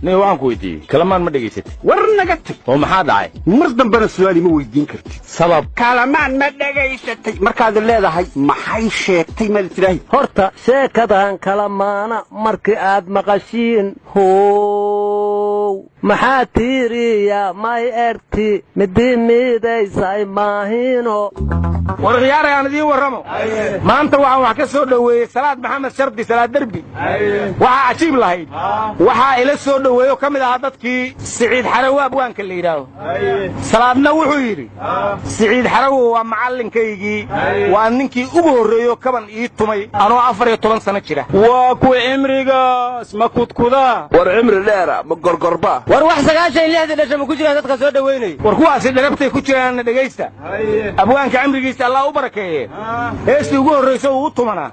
Nin waxaan ku weydiiyey, Kalamaan ma dhegaysatay? War naga tag. Oo maxaa dhacay? Mar dambena su'aal ima weydiin kartid. Sabab? Kalamaan ma dhegaysatay markaad leedahay, maxay sheegtay maad tiraahi? Horta sheekadan Kalamaana markii aad maqashiin, how maxaa tiiriya may erti midi midaysay maahino. War khiyaaray, aan idiin warramo. Maanta waxaan wax ka soo dhoweeyey Salaad Maxamed Shardi, Salaad Derbi. Waxaa cajiib lahayd, waxaa ila soo dhoweeyo ka mid ahaa dadkii Siciid Xarawo, abwaanka la yidhaaho. Salaadna wuxuu yidhi: "Siciid Xarawo waa macallinkaygii, waa ninkii ugu horreeyo kaban ii tumay anoo 14 sano jira." Waa ku cimrigaas ma kudkudaa? War cimri dheera ma gorgorba? War wax 96-dii dhasha ma ku jiraan dadka soo dhoweynay? War kuwaasi dharabtay ku jiraanna. Dhegaysta, abwaanka cimrigiisa Allah u barakeeye, heestii ugu horrayso uu u tumanaa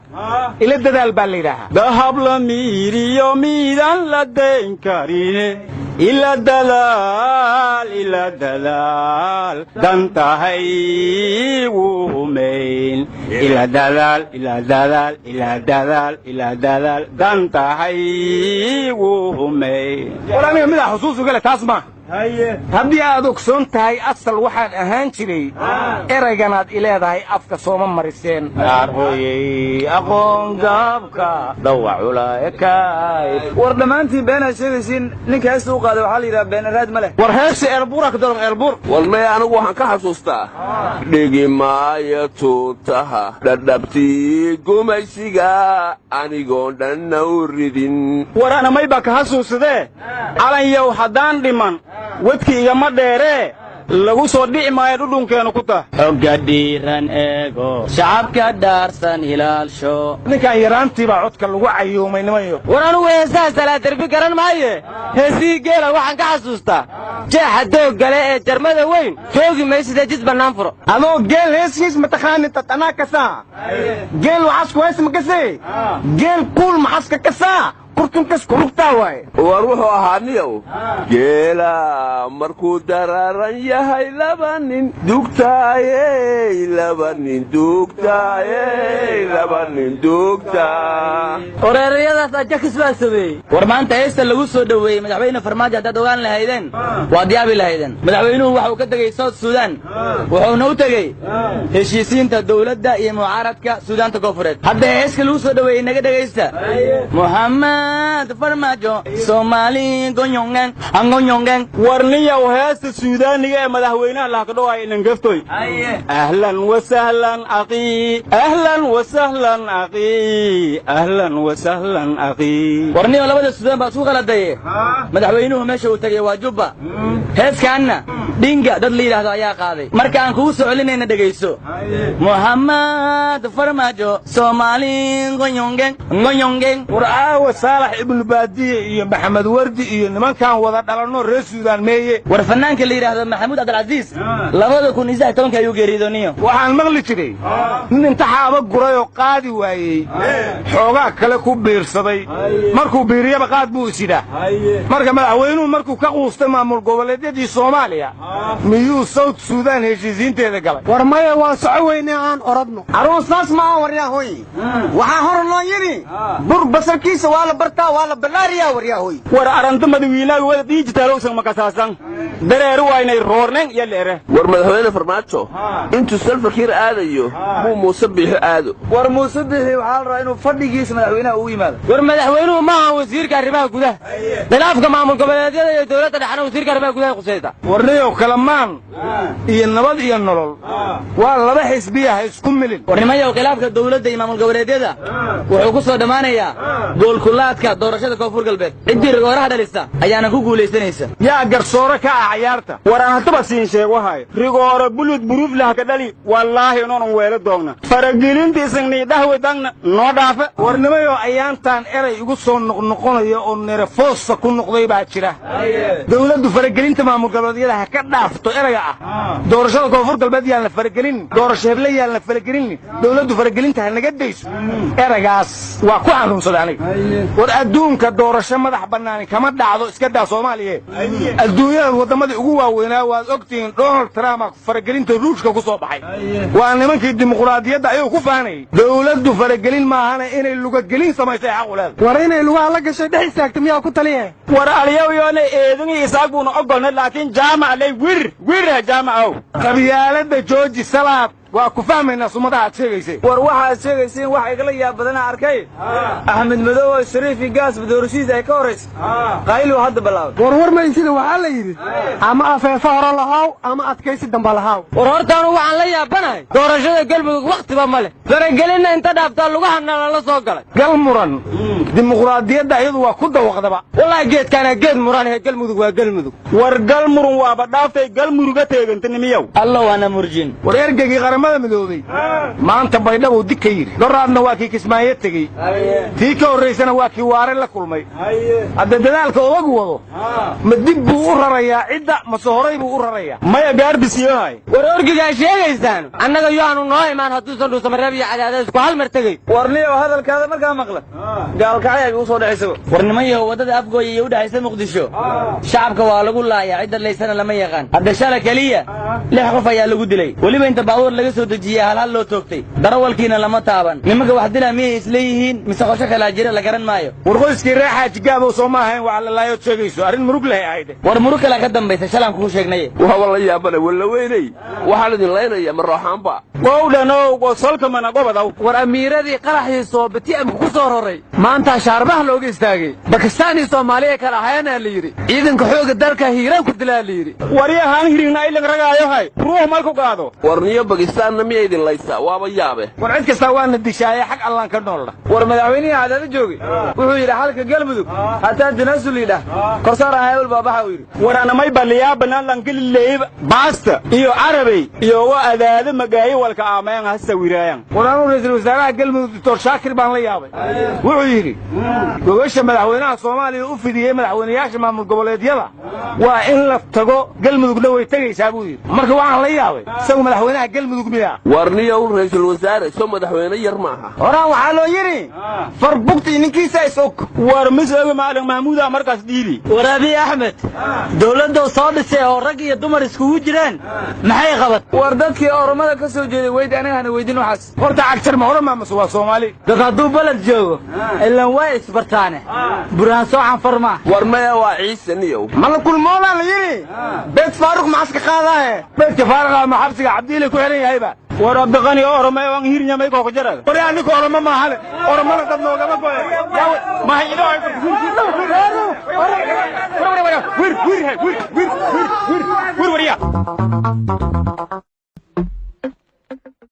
"Ila Dadaal" baa la yidhaahaa. Dahab la miiriyo miidaan la dayn karine, ila dadaal, ila dadaal, dantahay wuhumayn. Ila dadaal, ila dadaal, ila dadaal, ila dadaal, dantahay wuhumayn. War aniga midaa xusuus uga leh, taas maaha. Haddii aad ogsoon tahay asal waxaan ahaan jiray, erayganaad i leedahay afka sooma mariseen. Aarhooyey, aqoon gaabka dhawaculaekaay. War dhammaantiin beenaad sheegaysiin. Ninka heesta u qaaday waxaa la yidhaha Beenaraad ma leh. War heesi Eelbuura ka daran, Eelbuur. War maya, anigu waxaan ka xasuustaa "Dhigi maayo tuutaha dhadhabtii gumaysiga anigoon dhanna u ridin." War anamay baa ka xasuusadee: "Calanyow haddaan dhiman wedki igama dheeree, lagu soo dhici maayo dhudhunkeenu ku tah." Xogga dhiiran eego, shacabka dhaarsan ilaalsho. Ninkaan yaraantii baa codka lagu cayuumay, nimanyo. War anugu heesaha Salaad Derbi garan maaye, heesihii geela waxaan ka xasuustaa "Jeexa doog gale ee jarmada weyn joogi maysida jid bannaan furo." Adoo geel heesihiis mataqaanid, tad anaa kasaa geel waxaas ku hees ma kasee, geel kuul maxaska kasaa, kurtunkas kurugtaa waaye. War wuxuu ahaa niyow: "Geela markuu daraaran yahay laba nin dugtaayey, laba nin dugtaayey, laba nin dugtaa." Oreerayadaas Ajakis baa sameeyey. War maanta heesta lagu soo dhoweeyey Madaxweyne Farmaajo haddaad ogaan lahaydeen, waad yaabi lahaydeen. Madaxweynuhu waxa uu ka tegey South Sudan, wuxuuna u tegey heshiisiinta dowladda iyo mucaaradka Suudaanta Koonfureed. Hadda heeska lagu soo dhoweeyey naga dhegaysta: "Muxamed Farmaajo Soomaali gonyongen angonyongen." War niyow, heesta Suudaaniga ee madaxweynaha lahkadhowaay inangaftoy: "Ahlan wasahlan aqii, ahlan wasahlan aqii, ahlan wasahlan aqii." War niyow, labada Suudaan baa isku qaladaye. Madaxweynuhu meesha uu tegey waa Jubba, heeskaanna Dhinga dad la yidhaahdo ayaa qaaday. Marka aan kugu soo celinayna dhegayso: "Muxamed Farmaajo Soomaali ngonyongen ngonyongen." War aawa Saalax Ibnu Baadiye iyo Maxamed Wardi iyo nimankaan wada dhalanno reer Suudaan meeye? War fanaanka la yidhaahdo Maxamuud Cabdilcasiis 2013-ka ayuu geeriyoodoniyo. Waxaan maqli jiray nin inta xaaba guray oo qaadi waayey, xoogaa kale ku biirsaday, markuu biiriyaba qaad buu isidhaa. Marka madaxweynuhu markuu ka quustay maamul goboleedyadii Soomaaliya, miyuu South Suudaan heshiisiinteeda galay? War maya, waa soco weyne, aan oradno. Aruun saas maaha, waryaahoy. Waxaa hor loo yidhi bur basarkiisa waa la bartaa, waa la ballaariyaa, waryaahoy. War aranta madawiinaaga wada diijitaalowsan makasaasan dareeru waynay roornen iyo leere. War Madaxweyne Farmaajo intuu Salfakiir aadayo muu Muuse Biixi aado? War Muuse Biixi waxaa la rabaa inuu fadhigiisa madaxweynaha ugu yimaado. War madaxweynuhu maaha wasiirka arrimaha gudaha. Khilaafka maamul goboleedyada iyo dowladda dhexna wasiirka arrimaha gudaha khusaysa. Warniyow, Kalamaan iyo Nabad iyo Nolol waa laba xisbiya, ha isku milin. War nimanyow, khilaafka dowladda iyo maamul goboleedyada wuxuu ku soo dhammaanayaa goolkulaadka doorashada Koonfur Galbeed. Ciddii rigooraha dhalisa ayaana ku guulaysanaysa. Yaa garsoore ka ah cayaarta? War aan hataba siin sheegahay: rigooro bulud buruuf lah ka dhali, wallaahi inoonan weelo doogna. Faragelinta isagniidhahwedangna noo dhaafa. War nimayoo, ayaantaan eray igu soo noqnoqonaya oo nerefoosa ku noqday baa jira: dowladdu faragelinta maamul goboleedyada ha ka dhaafto. Erayga ah doorashada Koonfur Galbeed yaan la faragelin, doorasho heble yaan la faragelin, dowladdu faragelinta ha naga dayso, eraygaas waa ku xanuunsaday aniga. War adduunka doorasho madax bannaani kama dhacdo, iska daa Soomaaliya. Adduunyada waddamadii ugu waaweynaa waad ogtihiin Donald Trump faragelinta Ruushka ku soo baxay. Waa nimankii dimuqraadiyadda ayuu ku faanayay. Dawladdu faragelin maahana inay lugagelin samaysay xaq u leedahay. War inay lugaha la gashay dhex istaagto miyaa ku taliya? War alyawyone eedungii isaaguuna ogolna laakiin jaamac lay wir wirha jaamacow. Qabyaaladda jooji salaad waa ku fahmaynaa sumadaha aad sheegaysay. War waxaad sheegaysiin wax igala yaab badana arkay. Axmed Madow oo Shariif iyo Gaas doorashiisa ay ka horaysa qaylu hadda bilaabay. War war maysida waxaa la yidhi ama afeefa hore lahaw ama adkaysi damba lahaw. War hortaanu waxaan la yaabanahay doorashada Galmudug waqtiba ma leh. Faragelinna inta dhaaftaa lugaha nalala soo galay. Gal muran dimuqraadiyadda iyadu waa ku dawaqdaba. Wallaahi geedkaana geed muran ee Galmudug waa Galmudug. War Galmurun waaba dhaaftay Galmuruga teegantinimiyow. Allah waana murjin. War ergagii qaramada midoobay maanta Baydhabo dig ka yiri. Doraadna waa kii Kismaayo tegey. Tii ka horeysana waa kii Waare la kulmay. Hadda dadaalka odagu wado ma dib buu u rarayaa cidda mase horay buu u rarayaa? Maya gaarbisiyohay. War orgigaa sheegaysaan annaga yoanu noo imaan hadduusan Dhuusamareeb iyo Cadaadis ku hal mar tegey. War niyow hadalkaada markaa maqla gaalkacay ay ugu soo dhexayso. War nimanyahow waddada Afgooye iyo u dhexaysa Muqdisho shacabka waa lagu laayaa, cidda laysana lama yaqaan. Hadda shala keliya 6 qof ayaa lagu dilay, weliba inta baabuur laga soo dejiyay hal hal loo toogtay, darawalkiina lama taaban. Nimanka wax dilaa miyay isleeyihiin mise qosho kalaa jira la garan maayo. War qoyskii reer Xaaji Gaabow soo ma ahayn waxa la laayood sheegayso arrin murug leh ahayd. War murug kale ka dambaysa shalaan kuu sheegnay. Waaba la yaabana walla weynay waxaan idin laynayaa ma rooxaanba. Qowdhanow qosolka mana gobodow. War amiiradii qaraxii soobati amku ku soo roray maanta shaarbaha looga istaagay. Bakistaan iyo Soomaaliya kala ahaayana la yiri ciidanka xoogga dalka Hiiraan ku dilaa la yiri. Waryahan hirina ay laga ragaayo hay ruux malku qaado. War niyo Bakistaanna miyay idin laysaa waaba yaabe. War cid kasta waana dishaaya xaq Allaan ka noolna. War madaxweynaha cadaadad joogay wuxuu yidhi xalka Galmudug hataa tanaasul yidhaah korsaar ahaayol baabaxa uu yidhi. War ana may baliyaa banaan langelileeyba baasta iyo carabey iyo waa adaado magaayo walka aamayan ha sawiraayan. War anuu ra'iisul wasaaraha Galmudug Dr. Shaakir baan la yaabay. Wuxuu yidhi gogosha madaxweynaha Soomaaliya u fidiyey madaxweynayaasha maamul goboleedyada waa in la tago Galmudugna way tagaysaa buu yidhi. Marka waxaan la yaabay isagu madaxweynaha Galmudug miyaa? War niyow ra'iisul wasaare soo madaxweyne yar maaha. Horaan waxaa loo yidhi farbugtii ninkiisa is og. War mis oge macalin Mahmuuda markaas dhiibi. War Abiy Axmed dawladda soo dhisay oo rag iyo dumar iskugu jiraan maxay qabat? War dadkii Oromada ka soo jeeday weyd aniga hana weydin waxaas. Horta cagtar ma Oromo mase waa Soomaali? Dad hadduu balad joogo ilaan waa isbartaane burhaan soo canfar ma. War maya waa Ciise niyow. Ma la kulmoodaa la yidhi beed Faaruq maxaska qaadaaye. Beedka Faaruqa ma xabsiga Cabdiile ku xiran yahayba. War Abdiqani oo Oromo waan hirnyamay koo jarada. War anigu Oromo ma ahane Oromada dad noogama go'e. Ma haydo ay wir wir wir wir wir wir wir wir.